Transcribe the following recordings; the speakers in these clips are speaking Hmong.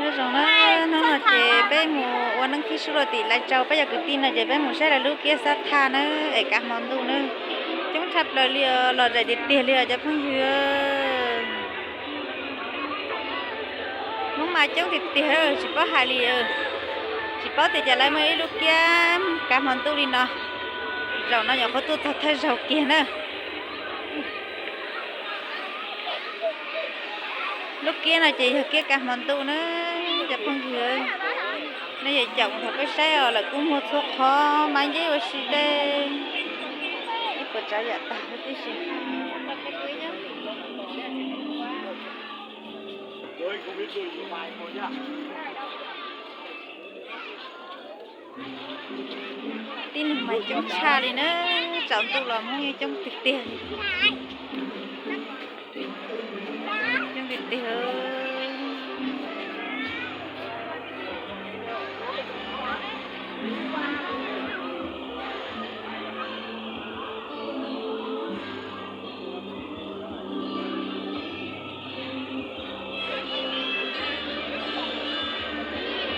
Zoo na, hnub no ces peb mus ua neeb khib sub rau tim Lais Tsau, peb cov kwv tij no ces peb mus saib lawv lub kiab xab thaj na, es kav hmo ntuj na. Coob tshaj plaws li os, lom zem tiag tiag li os cov phooj ywg. Hmoob mas coob tiag tiag, tsis paub hais li. Tsis paub tias cas lawv muaj ib lub kiab kav hmo ntuj li no. Zaum no nyuam qhuav tuaj txog thawj zaug kiag na. Lub kiab no ces yog kiab kav hmo ntuj na cov phooj ywg. Nej yuav caum thaum peb saib os, lawv kuj muag txhua qhov, maiv nceb ua si dej, ib puas tsav yam tag huv tib si. Tib neeg mas coob tshaj li na, tsaus ntuj los Hmoob yeej coob tiag tiag li. Coob tiag tiag.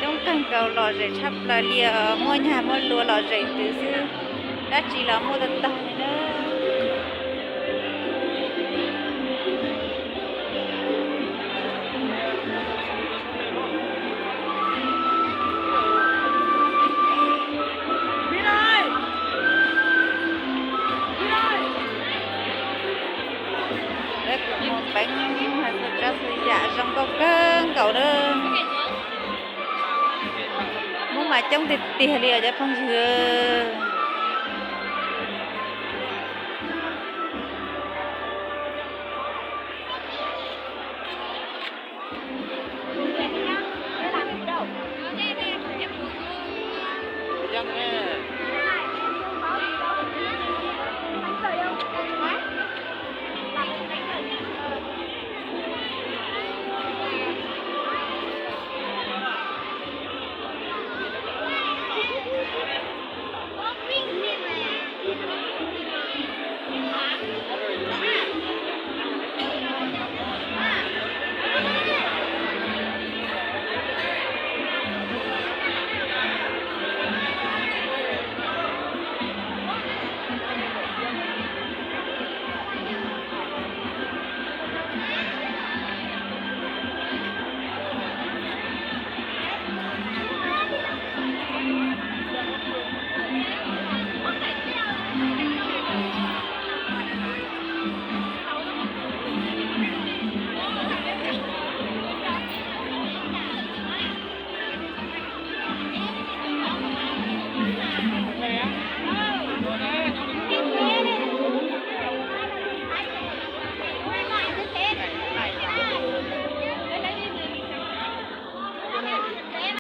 Coob kawg nkaus, lom zem tshaj plaws li os, muaj nyuag muaj lua lom zem twv xwb, dab tsi los muaj tag tag li na. Lawv kuj mus peev hais txhua tsav txhua yam zoo nkauj kawg nkaus na. Hmoob mas coob tiag tiag li os cov phooj ywg.